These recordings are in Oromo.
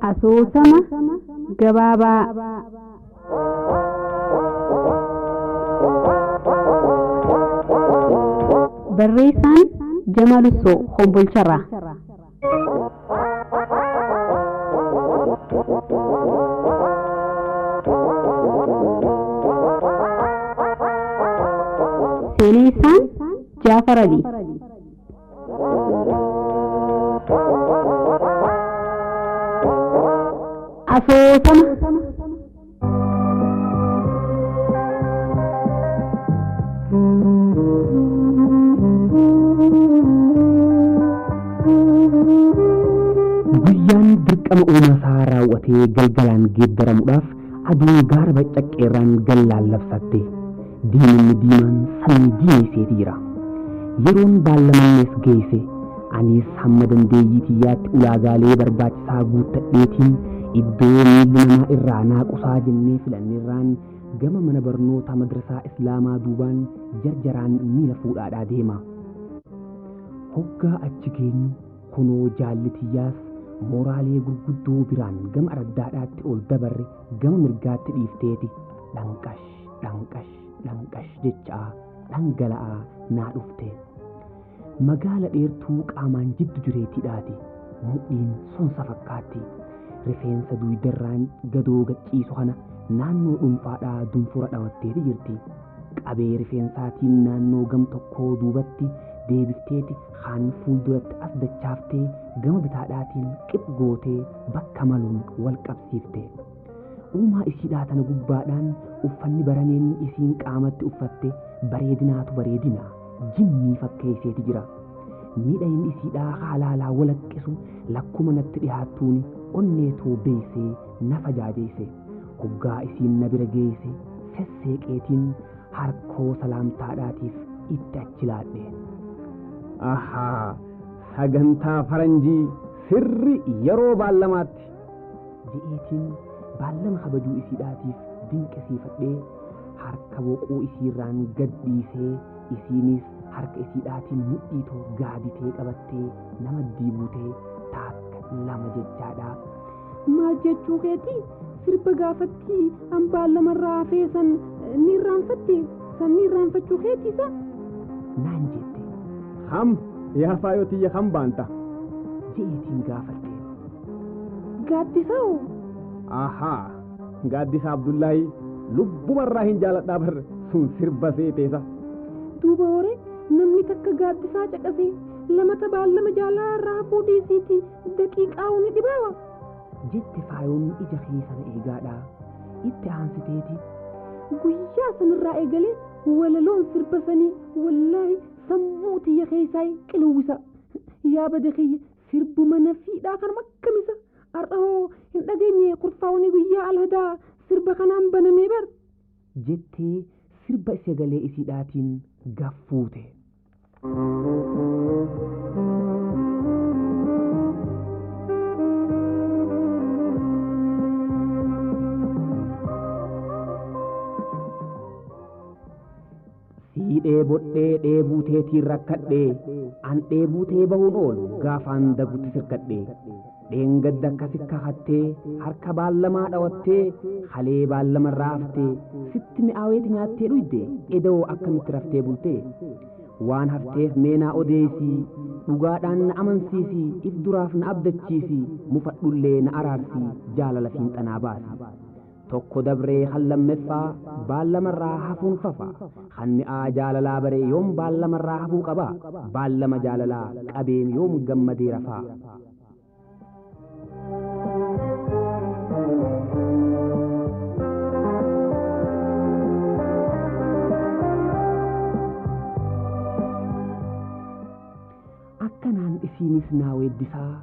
Asoosama gabaabaa barreessaan Jamaal Ussoo Hombolcharraa. Seenessaan Jaafar Alii. Asoosama Guyyaan dirqama uumasaa raawwatee galgalaan geeddaramuudhaaf aduun gaara bacaqqeerraan gallaan labsatte. Diiminni diimaan samii diimeseeti jira. Yeroon baallamannees geesse anis hamma dandeeyyii tiyyaatti ulaagaalee barbaachisaa guuttadheetiin iddoo miilli namaa irraa naaqusaa jennee filanneerraan gama mana barnoota madrasaa Islaamaa duubaan jarjaraan miila fuudhaadhaa deema. Hoggaa achi geenyu kunoo jaalli tiyyaas mooraalee gurguddoo biraan gama araddaadhaatti ol dabarre gama mirgaatti dhiifteeti dhanqash dhanqash dhanqash jechaa dhangala'aa naa dhufte. Magaala dheertuu qaamaan jiddu jireetiidhaati. Mudhiin sonsa fakkaatti. Rifeensa duwidarraan gadoo gachiisu kana naannoo dhuunfaadhaa dunfura dhawatteeti jirti. Qabee rifeensaatiin naannoo gam tokkoo duubatti deebifteeti kaan fuulduratti as dachaaftee gama bitaadhaatiin qip gootee bakka maluun wal qabsiifte. Uumaa isiidhaa tana gubbaadhaan uffanni baraneen isiin qaamatti uffatte bareedinaatu bareedina jinnii fakkeesseeti jira. Miidhagin isiidhaa haalaalaa walaqqisu lakkuma natti dhiyaattuun onneetoo beeysee nafa jaajeesse. Hoggaa isiin na bira geesse sesseeqeetiin harkoo salaamtaadhaatiif itti achi laadhe. Ahaa, sagantaa faranjii sirri yeroo baallamaatti. Je'eetiin baallama kabajuu isiidhaatiif dinqisiifadhee harka boquu isiirraan gad dhiisee isiinis harka isiidhaatiin mudhiitoo gaaditee qabattee nama diibutee taakka lama jechaadha. Maal jechuu keetii sirba gaafatti an baallamarraa hafee san ni irraanfatte san ni irraanfachuu keetiisa? Naan jette. Ham yaa faayoo tiyya ham baanta? Je'eetiin gaafadhe. Gaaddisaa. Ahaa, Gaaddisa Abdullahi lubbumarraa hin jaaladhaa bar sun sirba seeteesa. Duuba horee namni takka gaaddisaa caqasee lamata baallama jaalala irraa hafuu dhiisiiti daqiiqaa ni dhibaawa. Jette faayoon ija keessana eegaadhaa. Itti aansiteeti. Guyyaa sanirraa eegalee walaloon sirba sanii wallaahi sammuu tiyya keessaa qilawwisa. Yaa bada kiyya sirbuma nafiidhaa kanuma akkamisa. Har'a hoo hin dhageenye kurfaa'uun guyyaa alhadaa sirba kanaan banamee bar. Jettee sirba sagalee isiidhaatiin gaffuute. Sii dheebodhee dheebuuteetiin rakkadhee an dheebuutee bahuun oolu gaafaan dagutti sirkadhee dheengadda akkasi kakattee harka baallamaa dhawattee halee baallamarraa haftee sitti mi'aaweeti nyaattee dhuyde edoo akkamitti raftee bultee waan hafteef meenaa odeessii dhugaadhaan na amansiisii if duraaf na abdachiisii mufadhullee na araarsii jaalala fiinxanaa baasi. Tokko dabree kan lammaffaa baallamarraa hafuun fafa kan mi'aa jaalalaa baree yoom baallamarraa hafuu qaba baallama jaalalaa qabeen yoom gammadee rafaa. Akkanaan isiinis naa weeddisaa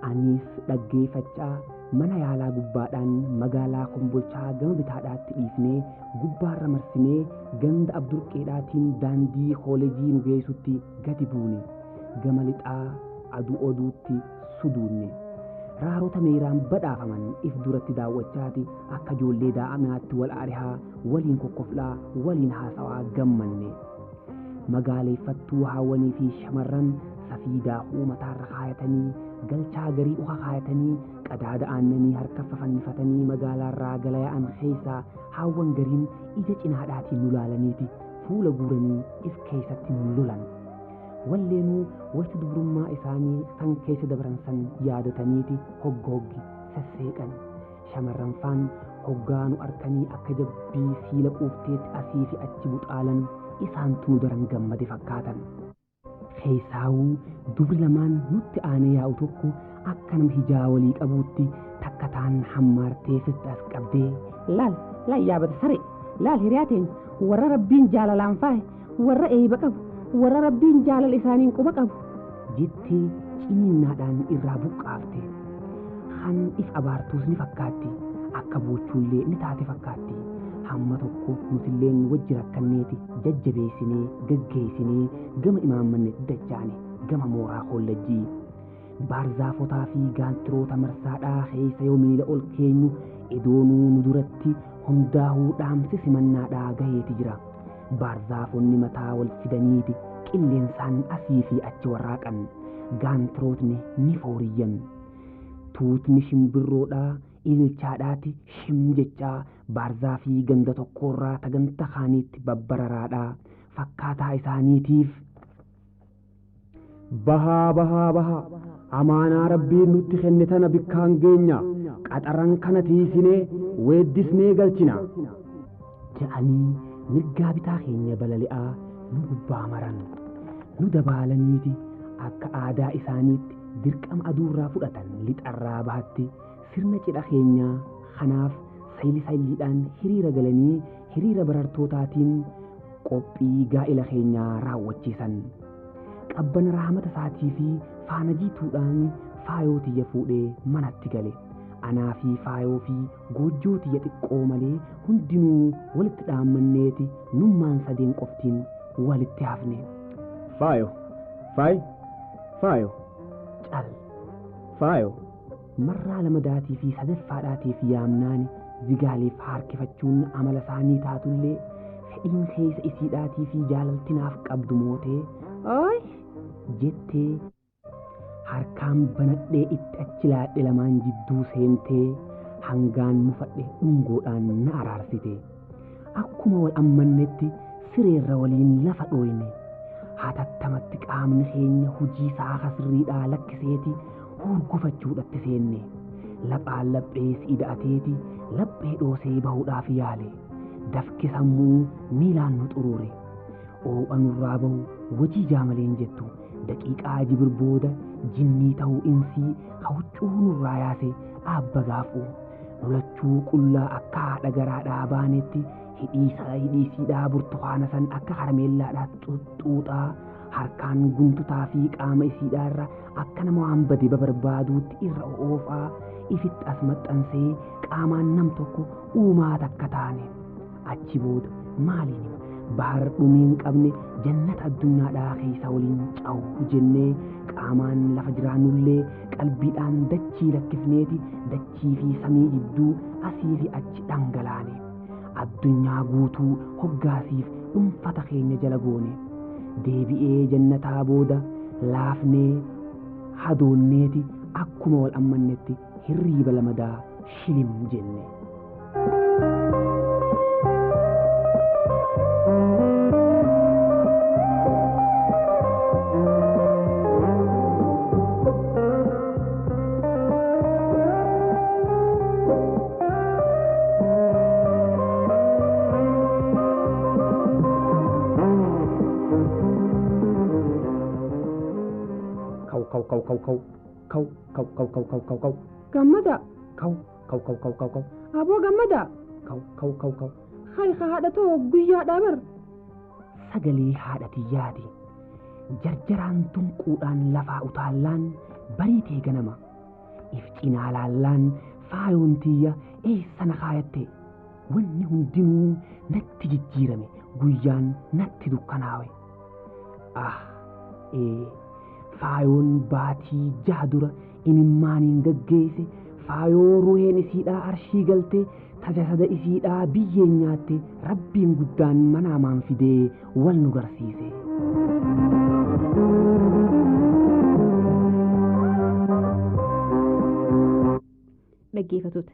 anis dhaggeeffachaa mana yaalaa gubbaadhaan magaalaa Kombolchaa gama bitaadhaatti dhiifnee gubbaarra marsinee ganda Abdurqeedhaatiin daandii kooleejii nu geessutti gadi buune. Gama lixaa aduu oduutti suduunne. Raarota meeraan badhaafaman if duratti daawwachaati akka ijoollee daa'amaatti wal arihaa, waliin kokkoflaa, waliin haasawaa gammanne. Magaaleeffattuu haawwanii fi shamarran safii daakuu mataarra kaayatanii, galchaa garii uka kaayatanii, qadaada aannanii harka fafannifatanii magaalaarraa gala yaa'an keessaa haawwan gariin ija cinaadhaatiin nu laalaniiti fuula guuranii if keessatti nu lolan. Walleenuu wayita dubrummaa isaanii kan keessa dabran san yaadataniiti hoggooggi sesseeqan. Shamarran faan hoggaa nu arkanii akka jabbii siila quufteetti asii fi achi buxaalan isaantu nu daran gammade fakkaatan. Keessaawuu dubri lamaan nutti aanee yaa'u tokko akka nama hijaa walii qabuutti takka taan hammaartee sitti as qabdee Laal, laal yaabata saree, laal hiriyaa teenya, warra rabbiin jaalalaan faaye, warra eeyba qabu, warra rabbiin jaalala isaaniin quba qabu. Jettee ciniinnaadhaan irraa buqqaafte. Han if abaartuus ni fakkaatti, akka boochuullee ni taate fakkaatti. Hamma tokko nutilleen wajji rakkanneeti jajjabeessinee gaggeessinee gama imaammannetti dachaane gama mooraa kollejjii. Baarzaafotaa fi gaantiroota marsaadhaa keessa yoo miila ol keenyu idoonuu nu duratti hundaa'uu dhaamsi simannaadhaa gaheeti jira. Baarzaafonni mataa wal fidaniiti qilleensaan asii fi achi warraaqan. Gaantirootni ni fooriyyan. Tuutni shimbirroodhaa ilchaadhaati shim jechaa baarzaafii ganda tokkorraa tagantha kaaniitti babbararaadhaa fakkaataa isaaniitiif. Bahaa bahaa bahaa amaanaa rabbiin nutti kenne tana bikkaan geenya qaxaran kana tiisinee weeddisnee galchina. Ja'anii mirgaa bitaa keenya balali'aa nu gubbaa maran nu dabaalaniiti akka aadaa isaaniitti dirqama aduurraa fudhatan lixarraa bahatti sirna cidha keenyaa kanaaf sayli sayliidhaan hiriira galanii hiriira barartootaatiin qophii gaa'ila keenyaa raawwachiisan. Qabbana raamata isaatii fi faana jiituudhaan faayoo tiyya fuudhee manatti gale. Anaa fi faayoo fi goojjoo tiyya xiqqoo malee hundinuu walitti dhaammanneeti nummaan sadeen qoftiin walitti hafne. Faayo, faayi, faayo, Cal. Faayo. Marraa lamadaatii fi sadaffaadhaatiif yaamnaan zigaaleef harkifachuun amala isaanii taatullee fedhiin keessa isiidhaatii fi jaalaltinaaf qabdu mootee Ooy! Jettee harkaan banadhee itti achi laadhe lamaan jidduu seentee hangaan mufadhe dhungoodhaan na araarsite. Akkuma wal ammannetti sireerra waliin lafa dhooyne. Hatattamatti qaamni keenya hojii saaxa sirriidhaa lakkiseeti hurgufachuudhatti seenne. Laphaan laphee si'i da'ateeti laphee dhoosee bahuudhaaf yaale. Dafki sammuu miilaan nu xuruure. Oo'a nurraa bahu wajii jaamaleen jettu daqiiqaa jibir booda jinnii ta'uu insii huccuu nurraa yaase abba gaafuu. Lolachuu qullaa akka haadha garaadhaa baanetti hidhiisiidhaa burtukaana san akka karameellaadhaa xuxuuxaa harkaan guntutaa fi qaama isiidhaarra akka nama waan bade babarbaaduutti irra oofaa ifitti as maxxansee qaamaan nam tokko uumaa takka taane. Achi booda maaliin hima bahar dhumii hin qabne jannata addunyaadhaa keessa waliin cawu jennee qaamaan lafa jiraannullee qalbiidhaan dachii lakkifneeti dachii fi samii jidduu asii fi achi dhangalaane. Addunyaa guutuu hoggaasiif dhuunfata keenya jala goone. Deebi'ee jannataa booda laafnee hadoonneeti akkuma wal ammannetti hirriiba lamadaa shilim jenne. Kaw kaw kaw kaw kaw kaw kaw kaw kaw kaw kaw kaw. Gammada. Kaw kaw kaw kaw kaw kaw. Aboo gammada. Kaw kaw kaw kaw. Hay haadha too guyyaadhaa bar. Sagalee haadha tiyyaati. Jarjaraan tunquudhaan lafaa utaallaan bariitee ganama. If cinaa laallaan faayoon tiyya eessa na kaayatte. Wanni hundinuu natti jijjiirame guyyaan natti dukkanaawe. Ah ee Faayoon baatii 6 dura imimmaaniin gaggeesse, faayoo ruheen isiidhaa arshii galtee, tajasada isiidhaa biyyeen nyaatte, rabbiin guddaan manaamaan fidee wal nu garsiise. Dhaggeeffattoota,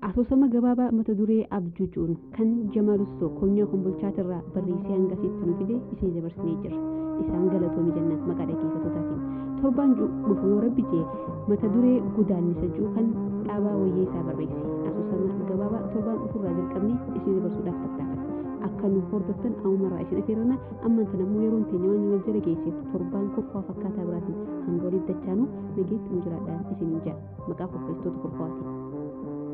asoosama gabaabaa mata duree Abjuujuun kan Jamaalussoo Konyaa Kombolchaatirraa barreessee hangasitti nu fide isin dabarsinee jirra. Isaan galatoomi jenna maqaa dhaggeeffattootaatiin. Torbaan dhufu yoo rabbi jee mata duree Godaannisa jiru kan Dhaabaa Wayyeessaa barreesse asoosama gabaabaa torbaan dhufurraa jalqabnee isin dabarsuudhaaf tattaafata. Akka nu hordoftan ammumarraa isin affeerrana. Ammaan kana immoo yeroon teenya waan wal jala geesseef torbaan kurfaa fakkaataa biraatiin hanga walitti dachaanuu nageetti nu jiraadhaa isiniin jedha maqaa qopheessitoota kurfaatiin.